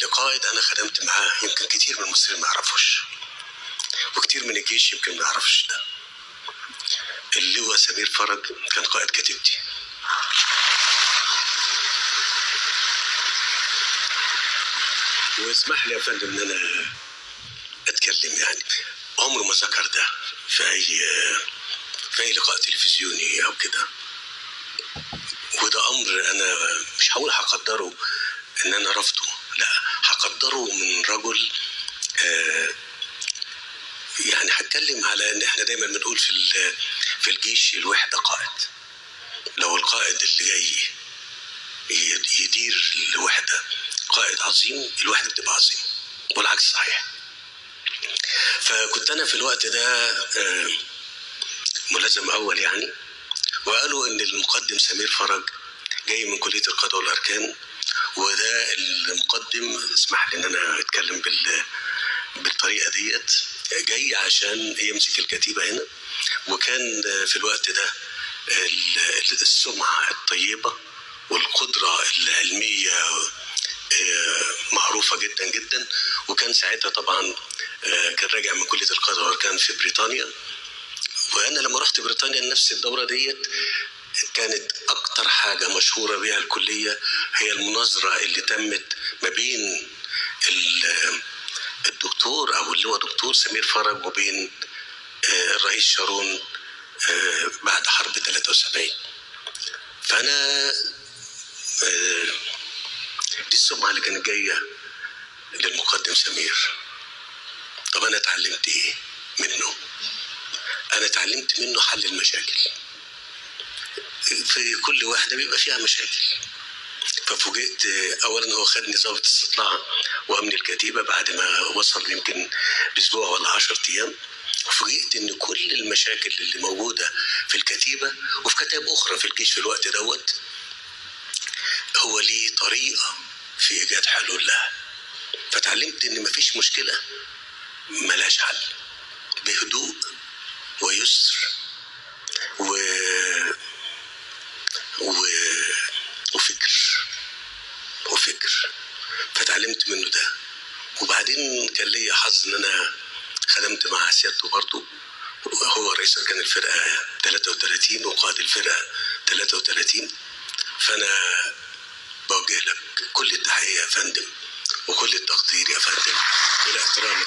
لقائد انا خدمت معاه، يمكن كتير من المصريين ما يعرفوش، وكتير من الجيش يمكن ما يعرفش ده. اللواء سمير فرج كان قائد كتيبتي. واسمح لي يا فندم ان انا اتكلم، يعني عمره ما ذكر ده في اي لقاء تلفزيوني او كده، وده امر انا مش هقول هقدره ان انا رفضه، لا هقدره من رجل. يعني هتكلم على ان احنا دايما بنقول في الجيش الوحدة قائد. لو القائد اللي جاي يدير الوحدة قائد عظيم، الوحدة بتبقى عظيمة، والعكس صحيح. فكنت انا في الوقت ده ملازم اول يعني، وقالوا ان المقدم سمير فرج جاي من كليه القادة والاركان، وده المقدم، اسمح لي ان انا اتكلم بالطريقة ديت، جاي عشان يمسك الكتيبة هنا. وكان في الوقت ده السمعة الطيبة والقدرة العلمية معروفة جدا جدا. وكان ساعتها طبعا كان راجع من كليه القادة والاركان في بريطانيا، وانا لما رحت بريطانيا نفس الدورة ديت كانت اكتر حاجة مشهورة بيها الكلية هي المناظرة اللي تمت ما بين الدكتور او اللي هو دكتور سمير فرج وبين الرئيس شارون بعد حرب 73. فانا دي السمعة اللي كانت جاية للمقدم سمير. طب انا اتعلمت ايه منه؟ انا اتعلمت منه حل المشاكل. في كل واحدة بيبقى فيها مشاكل. ففوجئت اولا هو خدني ضابط استطلاع وامن الكتيبة بعد ما وصل يمكن باسبوع ولا 10 ايام. فوجئت ان كل المشاكل اللي موجودة في الكتيبة وفي كتائب اخرى في الجيش في الوقت دوت هو ليه طريقه في ايجاد حلول لها. فتعلمت ان مفيش مشكلة ملهاش حل، بهدوء ويسر و... و... وفكر. فتعلمت منه ده. وبعدين كان لي حظ ان انا خدمت مع سيادته برضه، هو رئيس اركان الفرقة 33 وقائد الفرقة 33. فانا بوجه لك كل التحية يا فندم، وكل التقدير يا فندم، والاحترام.